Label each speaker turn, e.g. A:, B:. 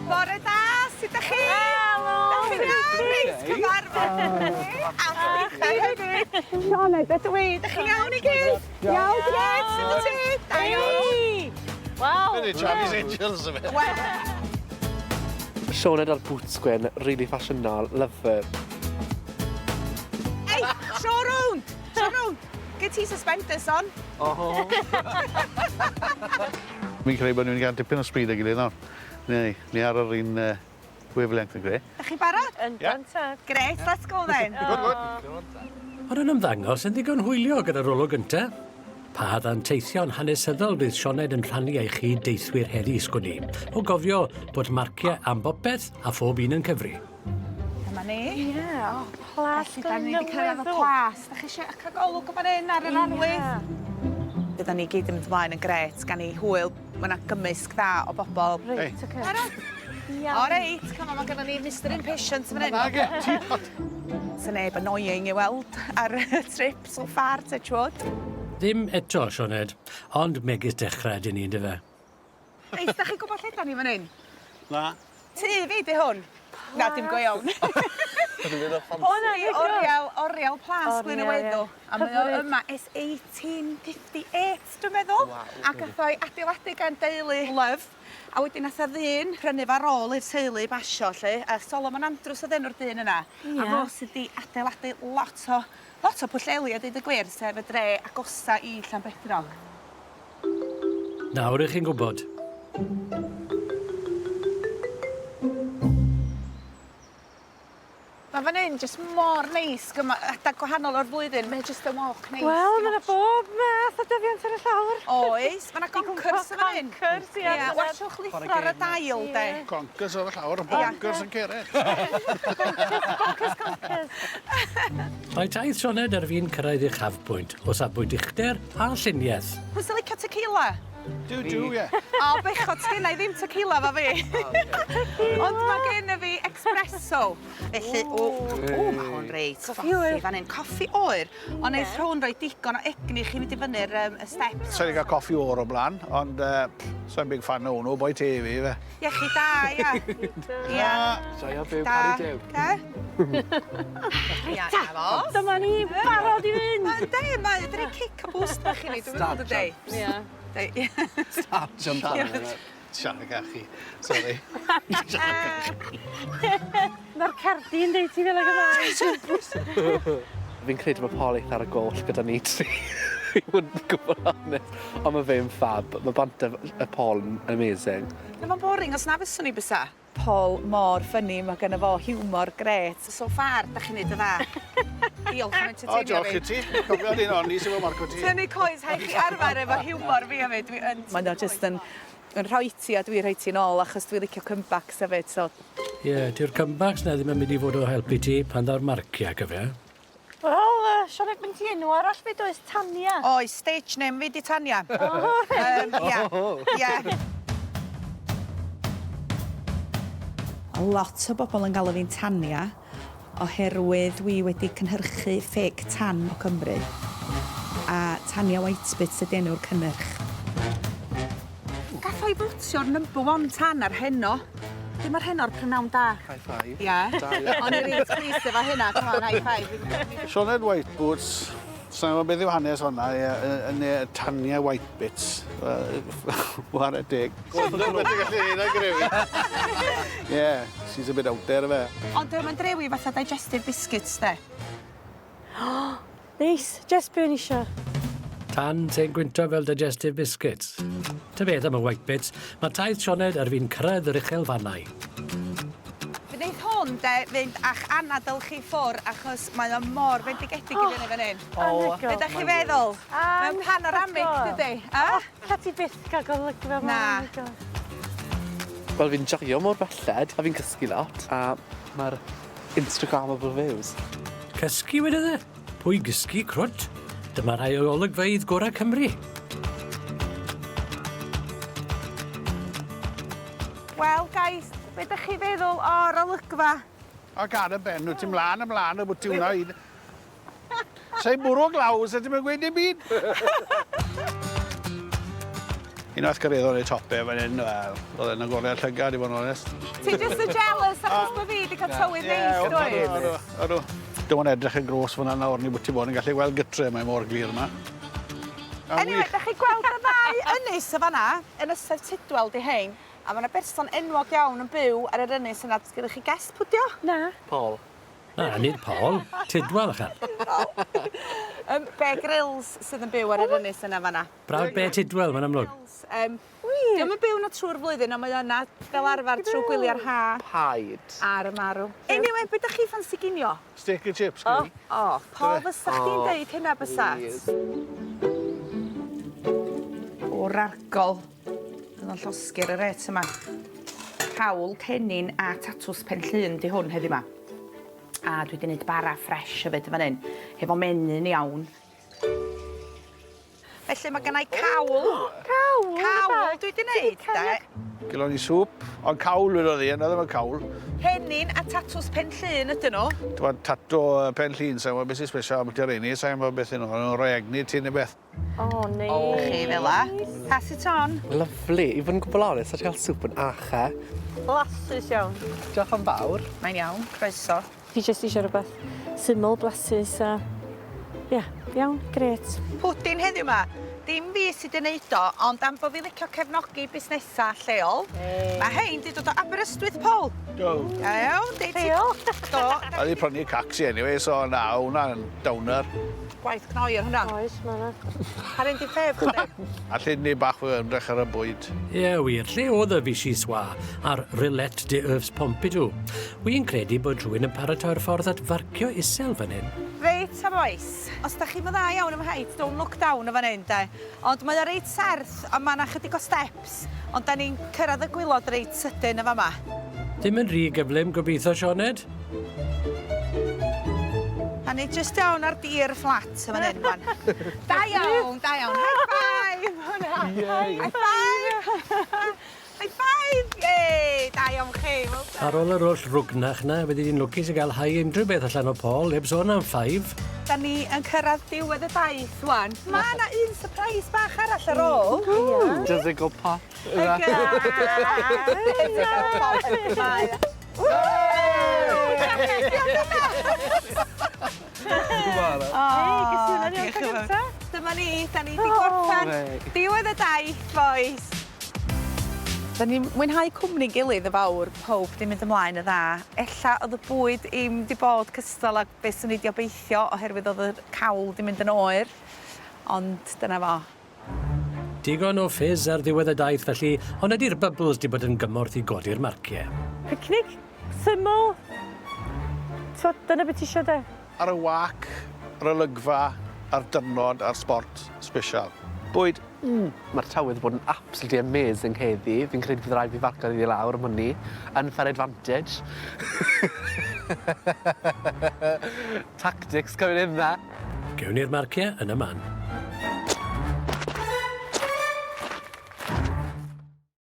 A: Bore da, sut 'dach chi?
B: Helo!
A: 'Dach chi'n iawn? Neis cyfarfod chi. A chdi hefyd. Sioned ydw i. 'Dach chi'n iawn i gyd? Iawn, grêt, sut wyt ti? Da iawn.
B: Waw!
C: Be 'di Charlie's Angels yfe?
A: Wel...
D: Sioned a'r boots gwyn, rili ffasiynol, love her.
A: Ei, tro rownd! Tro rownd! Get ti suspenders on.
D: Oho.
C: Fi'n credu bod ni wedi cael dipyn o sbri 'da gilydd nawr. Ni, ni ar yr un uh, wavelength yn credu.
A: Da chi'n barod?
B: Yndan tad.
A: Grêt, let's go then.
C: Good, good.
E: Ond yn ymddangos yn ddigon hwylio gyda'r olwg gynta. Pa ddanteithion hanesyddol fydd Sioned yn rhannu ei chyd-deithwyr heddi, sgwn i, o gofio bod marciau am bopeth a phob un yn cyfri.
A: Dyma ni.
B: Ie, o, plas
A: Felly, da ni wedi cyrraedd y plas. Da chi eisiau cael golwg o fan hyn ar yr arwydd? Bydda ni gyd yn mynd ymlaen yn grêt, gan ni hwyl. Mae yna gymysg dda o bobl.
B: Reit, oce.
A: Barod?
B: Iawn.
A: O reit, come on, mae gynnon ni Mister Impatient fan hyn.
C: Nage, ti
A: Sa neb annoying i weld ar y trip so far, touch wood.
E: Ddim eto, Sioned, ond megis dechrau ydyn ni, yndyfe?
A: Reit, da chi'n gwybod lle da ni fan hyn?
C: Na.
A: Tŷ fi 'di hwn. Na, dim go iawn. Hwn ydi oriel, oriel Plas Glyn y Weddw. A mae o yma ers 1858, dwi'n meddwl.
D: Waw.
A: A gath o'i adeiladu gan deulu Love. A wedyn nath 'a ddyn prynu fo ar ôl i'r teulu basio 'lly, a Solomon Andrews o'dd enw'r dyn yna.
B: Ie.
A: A fo sy 'di adeiladu lot o lot o Pwllheli a deud y gwir, sef y dre agosa i Llanbedrog.
E: Nawr 'ych chi'n gwybod.
A: Mae fan 'yn jyst mor neis gyma- adag gwahanol o'r flwyddyn mae jyst yn walk neis.
B: Wel ma' 'na bob math o dyfiant ar y llawr.
A: Oes ma' 'na gonkers yn fan 'yn.
B: Conkers ia.
A: Ia watsiwch lithro ar y dail de.
C: Conkers ar y llawr, bonkers yn cered.
B: Bonkers conkers.
E: Mae taith Sioned ar fin cyrraedd uchafbwynt o safbwynt uchder a lluniaeth.
A: Pwy sy'n licio tequila?
C: Duw duw ie.
A: O bechod sgenna i ddim tequila 'fo fi. Ond ma' genna fi espresso. Felly o o ma' hwn reit frothy fan 'yn. Coffi oer. Ond neith hwn roi digon o egni i chi fynd i fyny'r yym y steps.
C: Sai 'di ga'l coffi oer o bla'n ond yy sai'n big fan o wnnw, boi te i fi yfe.
A: Iechyd da ia. Ia.
D: Joio byw
A: Da.
D: caru Duw.
A: Oce? Ia, 'na fo.
B: Dyma ni, barod i fynd.
A: Yndi, mae o 'di roi cic a boost bach i fi, dwi'n meddwl dydi?
B: Ia.
D: Start jump
C: Siarad cachu. Sorry.
B: Mae'r cerdyn deud ti fel ag y mae.
D: Fi'n credu mae Paul eitha ar y goll gyda ni tri. I fod yn gwbl onest. Ond mae fe'n fab. Mae banter y Paul yn amazing.
A: Na mae'n boring os na fyswn i bysa. Paul mor ffyni, mae gynno fo hiwmor grêt. So far, da chi'n neud yn dda. Diolch am entertainio
C: fi. O, diolch i ti. Cofio di hon, ni sy'n fod marco ti.
A: Tynnu coes, rhaid chi arfer efo hiwmor fi hefyd. Dwi yn... Mae o jyst yn, yn rhoi ti a dwi rhoi ti nôl achos dwi licio comebacks hefyd, so...
E: Ie, yeah, dyw'r comebacks na ddim yn mynd i fod o helpu ti pan ddaw'r marciau, cofia.
B: Wel, uh, Sioned, mynd ti enw arall fyd oes, Tania?
A: Oes, stage name fi di Tania.
B: Oh,
A: Ia, ia. Lot o bobl yn galw fi'n Tania oherwydd dwi wedi cynhyrchu fake tan o Cymru a Tania Whitebits ydi enw'r cynnyrch. Gath o'i fotio'r number one tan ar heno. Dim ar heno'r prynawn da.
D: High five.
A: Ia.
D: Da iawn.
A: O'n i reit pleased efo hynna, come on, high five.
C: Sioned White Boots, sa'n gwybod beth yw hanes hwnna, ie, yn y Tania White Bits, whare teg. Gwrthod beth ti'n gallu neud â grefi. Ie, she's a bit out there, ife.
A: Ond dio'm yn drewi fatha digestive biscuits de.
B: Neis, jest be o'n i isio.
E: Tan sy'n gwynto fel digestive biscuits. Ta beth am y white bits, mae taith Sioned ar fin cyrraedd yr uchelfannau.
A: Fe wneith hwn de fynd a'ch anadl chi ffwr achos mae o mor fendigedig i fyny fan hyn.
B: O.
A: Be 'dach chi feddwl? Mae'n panoramic dydi? A?
B: Ca ti byth cael golygfa mor
A: Na.
B: anhygoel.
D: Wel fi'n joio mor belled a fi'n cysgu lot a ma'r Instagrammable views.
E: Cysgu wedodd e? Pwy gysgu crwt? Dyma rhai o olygfeydd gorau Cymru.
A: Wel, guys, be dych chi feddwl o'r olygfa?
C: Ac ar y ben, wyt ti mlaen a mlaen a bwti hwnna un. Sa'i bwrw glaw, sa ti'n mynd gweud dim byd. Unwaith gyrraeddon ni top e fan hyn, wel, oedd e'n agoriad llygad i fod yn onest.
A: Ti jyst yn jealous achos bod fi 'di cael tywydd neis, dwyt?
C: Ydw, ydw. Dim ond edrych yn gros fyna nawr, ni bwti bod yn gallu gweld gytre, mae mor glir yma.
A: Anyway, da chi gweld y ddau ynys y fanna, Ynysoedd Tudwal 'di hein, a ma' 'na berson enwog iawn yn byw ar yr ynys yna. Sgynnoch chi guess pwy 'di o?
B: Na.
D: Paul.
E: Na, nid Paul, Tudwal, achan.
A: Bear Grylls sydd yn byw ar yr ynys yna fanna.
E: Brawd Bear Tudwal, mae'n amlwg.
A: Wir? Dio'm yn byw 'na trwy'r flwyddyn, ond mae o yna fel arfer trwy gwyliau'r ha.
D: Paid.
A: Ar y marw. Anyway, be 'dach chi ffansi ginio?
C: Steak and chips, oh.
A: O, Paul, fysa chdi'n deud hynna bysa? O'r argol. Bydd o'n llosgi ar y rêt yma. Cawl, cennin a tatws Pen Llŷn 'di hwn heddiw 'ma. A dwi 'di neud bara ffresh hefyd yn fan 'yn, hefo menyn iawn. Felly mae gennau cawl.
B: Cawl?
A: Cawl dwi 'di neud de.
C: Gelon ni sŵp, ond cawl wedodd hi, yna ddim yn cawl.
A: Cennin a tatws Pen Llŷn ydyn nhw.
C: T'mod tato Pen Llŷn, sai'n gwbod beth sy'n special ambwti'r rheini, sai'n gwbod beth y'n nhw, o'n nhw'n rhoi egni ti neu beth.
B: O, neis.
A: O, chi fel 'a. Pass it on.
D: Lyfli. I fod yn gwbl onest, sa ti cael sŵp yn ache.
B: Blasus iawn.
D: Diolch yn fawr.
A: Mae'n iawn, croeso.
B: Fi jyst eisiau rhywbeth syml, blasus a... Ia, iawn, grêt.
A: Pwdin heddiw 'ma. Dim fi sy 'di neud o, ond am bo' fi licio cefnogi busnesa lleol, ma' hein 'di dod o Aberystwyth, Paul.
C: Do.
A: Da iawn, deud ti...
B: Lleol.
A: Do.
C: A 'di prynu cacs i anyway, so na, hwnna'n downer.
A: Gwaith cnoi ar hwnna.
B: Oes, ma' 'na.
A: Pa run 'di ffef chdi?
C: Alli ni bach fwy o ymdrech ar y bwyd.
E: Ie, wir. Lle oedd y vichyssoise a'r rillette de oeufs Pompidou? Wi'n credu bod rhywun yn paratoi'r ffordd at farcio isel fan hyn.
A: Reit ta bois, os da chi'm yn dda iawn am height, don't look down yn fan hyn de. Ond mae o reit serth a ma' 'na chydig o steps, ond da ni'n cyrraedd y gwilod reit sydyn yn fama.
E: Dim yn rhy gyflym gobeithio, Sioned?
A: Da ni jyst iawn ar dir fflat yn fan hyn wan. Da iawn, da iawn. High five! Hwnna. High five! High five! Yay! Da iawn chi. Well done.
E: Ar ôl yr oll rwgnach 'na, fyddi di'n lwcus i gael hau unrhyw beth allan o Paul, heb sôn am five.
A: Da ni yn cyrraedd diwedd y daith wan. Mae 'na un surprise bach arall ar ôl.
D: Does it go pop?
A: Dyma ni, da ni 'di gorffen diwedd y daith, bois. Da ni'n mwynhau cwmni'n gilydd yn fawr, pawb 'di mynd ymlaen yn dda. Ella oedd y bwyd 'im 'di bod cystal â be swn i 'di obeithio oherwydd oedd y cawl 'di mynd yn oer, ond dyna fo.
E: Digon o ffizz ar ddiwedd y daith felly, ond ydi'r bubbles 'di bod yn gymorth i godi'r marciau?
B: Picnic syml, t'wod, dyna be' ti isio 'de?
C: Ar y wâc, yr olygfa, a'r dyrnod a'r sbort sbesial. Bwyd,
D: mm! Mae'r tywydd bod yn absolutely amazing heddi. Fi'n credu bydd rhaid fi farco iddi lawr am hynny. Unfair advantage. Tactics coming in there.
E: Gewn ni'r marciau yn y man.